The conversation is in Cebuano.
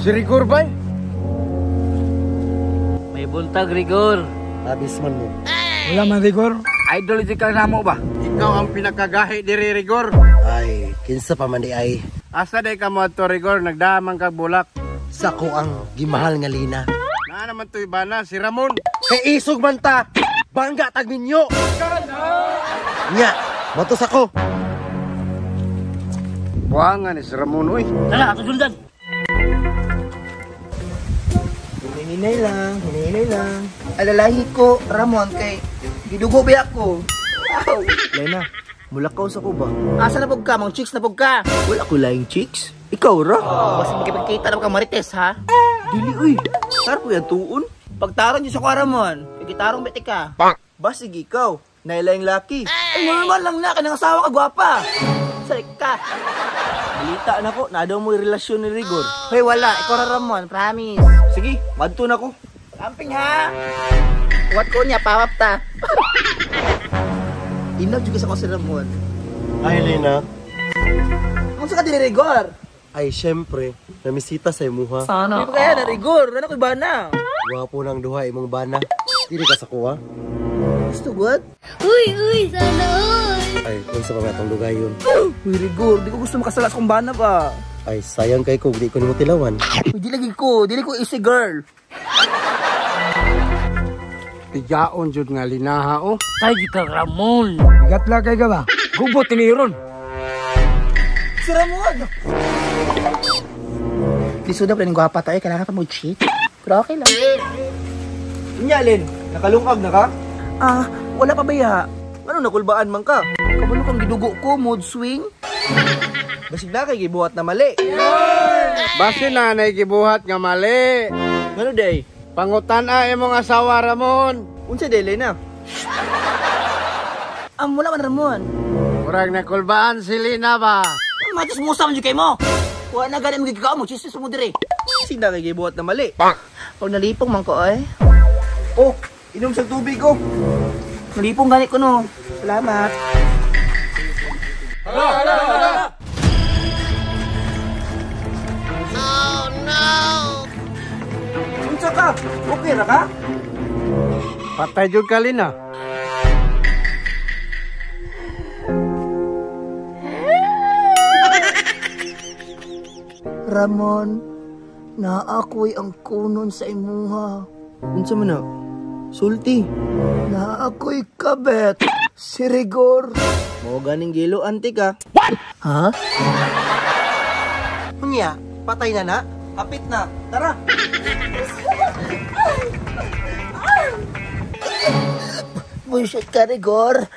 Si Rigor bay? May buntag, Rigor. Abis man mo. Wala man, Rigor. Idol jud ka namo ba? Ikaw ang pinakagahi diri, Rigor. Ay, kinsa pa man di ay. Asa day ka mo adto, Rigor? Nagdaman kag bulak. Sa ko ang gimahal nga Lina. Naa naman to'y bana, si Ramon. Kay isog man ta. Bangga tag minyo. Nya, matos ako. Buhangan ni si Ramon, uy. Tara, ato sundan. Hinihinay lang, hinihinay lang. Alalahi ko, Ramon, kay gidugo ba ako? Wow. Lena, mulakaw sa ko ba? Asa na pug ka? Mang chicks na pug ka? Wala ko laing chicks. Ikaw ra? Basta magkipagkita na pug ka marites, ha? Dili uy. Tar ko yan tuon. Pagtaron niyo sa ko, Ramon, kay gitarong beti ka. Basig ikaw. Nailaing laki. Ay, normal lang na, kanang asawa ka, gwapa. Salik ka. Balita na ko, na daw mo'y relasyon ni Rigor. Hoy, wala. Ikaw ra, Ramon, promise. Sige, madto na ko. Amping, ha? What ko niya, pawap ta. In love juga sa ko si Ramon. Ay, Lina. Ang sa ka dili, Rigor? Ay, syempre, namisita sa imuha. Sana. Di ba kaya na, Rigor? Ano ko'y bana? Wapo ng duha imong bana. Dili ka sa kuha. Gusto good? Uy, uy, sana all. Ay, unsa pa ba atong dugayon? Uy, Rigor, di ko gusto makasala sa kong bana ba? Ay, sayang kay ko, di ko nimo tilawan. Uy, di lagi ko. Dili ko easy girl. Tigaon jud nga linaha, oh. Tay jud ka, Ramon. Bigat lang kay ka ba? Gubot ni Ron. Si Ramon! Lisuda pa rin gwapa tayo. Kailangan pa mag-cheat. Pero okay lang. Unya, Len, nakalungag na ka? Ah, wala pa ba ya? Ano nakulbaan man ka? Kabalo kang gidugo ko, mood swing. Basig na kay gibuhat na mali. Basi nanay gibuhat nga mali. Ngano day? Pangutan a imong asawa, Ramon. Unsa day, Lena? Ah, wala man, Ramon. Murag nakulbaan si Lina ba? Matis musa man jud kay mo. Wala na gani magigikaw mo, chismis mo dire. Basig na kay gibuhat na mali. Pag nalipong man ko, ay. Oh, inom sa tubig ko. Nalipong gani ko no. Salamat. Unsa ka? Okay ra ka? Patay jud ka, Lina. Ramon, naa ako'y ang kunon sa imuha. Unsa man na? Sulti. Naa ako'y kabet. Si Rigor. Mao ganing gilo ante ka. Ha? Unya, patay na na. Apit na. Tara. Bullshit ka, Rigor.